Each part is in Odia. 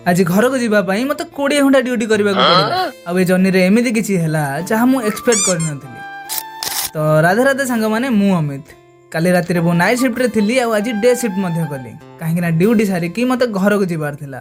ଆଜି ଘରକୁ ଯିବା ପାଇଁ ମୋତେ 20 ଘଣ୍ଟା ଡ୍ୟୁଟି କରିବାକୁ ପଡ଼ିଲା। ଆଉ ଏ ଜର୍ଣ୍ଣିରେ ଏମିତି କିଛି ହେଲା, ଯାହା ମୁଁ ଏକ୍ସପେକ୍ଟ କରିନଥିଲି। ତ ରାଧେ ରାଧେ ସାଙ୍ଗମାନେ, ମୁଁ ଅମିତ। କାଲି ରାତିରେ ମୁଁ ନାଇଟ୍ ସିଫ୍ଟରେ ଥିଲି ଆଉ ଆଜି ଡେ ସିଫ୍ଟ ମଧ୍ୟ କଲି, କାହିଁକିନା ଡ୍ୟୁଟି ସାରିକି ମୋତେ ଘରକୁ ଯିବାର ଥିଲା।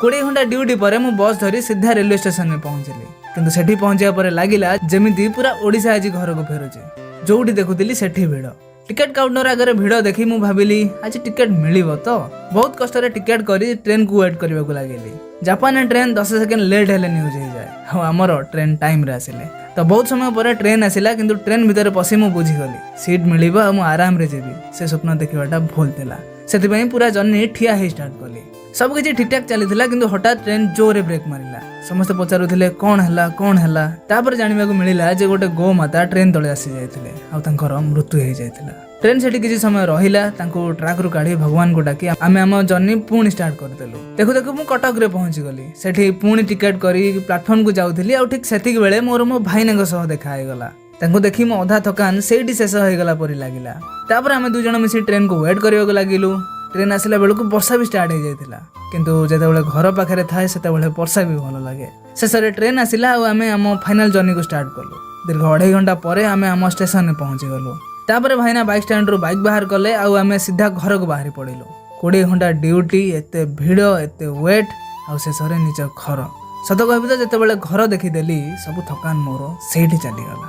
20 ଘଣ୍ଟା ଡ୍ୟୁଟି ପରେ ମୁଁ ବସ୍ ଧରି ସିଧା ରେଲୱେ ଷ୍ଟେସନରେ ପହଞ୍ଚିଲି। କିନ୍ତୁ ସେଠି ପହଞ୍ଚିବା ପରେ ଲାଗିଲା ଯେମିତି ପୁରା ଓଡ଼ିଶା ଆଜି ଘରକୁ ଫେରୁଛି। ଯୋଉଠି ଦେଖୁଥିଲି ସେଠି ଭିଡ଼। ଟିକେଟ୍ କାଉଣ୍ଟର ଆଗରେ ଭିଡ଼ ଦେଖି ମୁଁ ଭାବିଲି, ଆଜି ଟିକେଟ୍ ମିଳିବ ତ? ବହୁତ କଷ୍ଟରେ ଟିକେଟ୍ କରି ଟ୍ରେନ୍କୁ ୱେଟ୍ କରିବାକୁ ଲାଗିଲି। ଜାପାନରେ ଟ୍ରେନ୍ 10 ସେକେଣ୍ଡ ଲେଟ୍ ହେଲେ ନ୍ୟୁଜ୍ ହେଇଯାଏ, ଆଉ ଆମର ଟ୍ରେନ୍ ଟାଇମ୍ରେ ଆସିଲେ। ତ ବହୁତ ସମୟ ପରେ ଟ୍ରେନ୍ ଆସିଲା। କିନ୍ତୁ ଟ୍ରେନ୍ ଭିତରେ ପଶି ମୁଁ ବୁଝିଗଲି, ସିଟ୍ ମିଳିବ ଆଉ ମୁଁ ଆରାମରେ ଯିବି, ସେ ସ୍ୱପ୍ନ ଦେଖିବାଟା ଭୁଲ ଥିଲା। ସେଥିପାଇଁ ପୁରା ଜର୍ଣ୍ଣି ଠିଆ ହେଇ ଷ୍ଟାର୍ଟ କଲି। ସବୁ କିଛି ଠିକଠାକ ଚାଲିଥିଲା, କିନ୍ତୁ ହଠାତ୍ ଟ୍ରେନ୍ ଜୋରରେ ବ୍ରେକ୍ ମାରିଲା। ସମସ୍ତେ ପଚାରୁଥିଲେ, କ'ଣ ହେଲା, କ'ଣ ହେଲା? ତାପରେ ଜାଣିବାକୁ ମିଳିଲା ଯେ ଗୋଟେ ଗୋମାତା ଟ୍ରେନ୍ ତଳେ ଆସି ଯାଇଥିଲେ ଆଉ ତାଙ୍କର ମୃତ୍ୟୁ ହେଇଯାଇଥିଲା। ଟ୍ରେନ୍ ସେଠି କିଛି ସମୟ ରହିଲା। ତାଙ୍କୁ ଟ୍ରାକ୍ରୁ କାଢ଼ି, ଭଗବାନଙ୍କୁ ଡାକି ଆମେ ଆମ ଜର୍ଣ୍ଣି ପୁଣି ଷ୍ଟାର୍ଟ କରିଦେଲୁ। ଦେଖୁ ଦେଖୁ ମୁଁ କଟକରେ ପହଞ୍ଚିଗଲି। ସେଠି ପୁଣି ଟିକେଟ୍ କରି ପ୍ଲାଟଫର୍ମକୁ ଯାଉଥିଲି ଆଉ ଠିକ୍ ସେତିକି ବେଳେ ମୋର ମୋ ଭାଇନାଙ୍କ ସହ ଦେଖା ହେଇଗଲା। ତାଙ୍କୁ ଦେଖି ମୋ ଅଧା ଥକାନ ସେଇଠି ଶେଷ ହେଇଗଲା ପରି ଲାଗିଲା। ତାପରେ ଆମେ ଦୁଇ ଜଣ ମିଶି ଟ୍ରେନ୍କୁ ୱେଟ୍ କରିବାକୁ ଲାଗିଲୁ। ଟ୍ରେନ୍ ଆସିଲା ବେଳକୁ ବର୍ଷା ବି ଷ୍ଟାର୍ଟ ହେଇଯାଇଥିଲା। କିନ୍ତୁ ଯେତେବେଳେ ଘର ପାଖରେ ଥାଏ, ସେତେବେଳେ ବର୍ଷା ବି ଭଲ ଲାଗେ। ଶେଷରେ ଟ୍ରେନ୍ ଆସିଲା ଆଉ ଆମେ ଆମ ଫାଇନାଲ ଜର୍ଣ୍ଣିକୁ ଷ୍ଟାର୍ଟ କଲୁ। ଦୀର୍ଘ ଅଢ଼େଇ ଘଣ୍ଟା ପରେ ଆମେ ଆମ ଷ୍ଟେସନରେ ପହଞ୍ଚିଗଲୁ। ତାପରେ ଭାଇନା ବାଇକ୍ ଷ୍ଟାଣ୍ଡରୁ ବାଇକ୍ ବାହାର କଲେ ଆଉ ଆମେ ସିଧା ଘରକୁ ବାହାରି ପଡ଼ିଲୁ। 20 ଘଣ୍ଟା ଡ୍ୟୁଟି, ଏତେ ଭିଡ଼, ଏତେ ୱେଟ୍ ଆଉ ଶେଷରେ ନିଜ ଘର। ସତ କହିବି ତ, ଯେତେବେଳେ ଘର ଦେଖିଦେଲି, ସବୁ ଥକାନ ମୋର ସେଇଠି ଚାଲିଗଲା।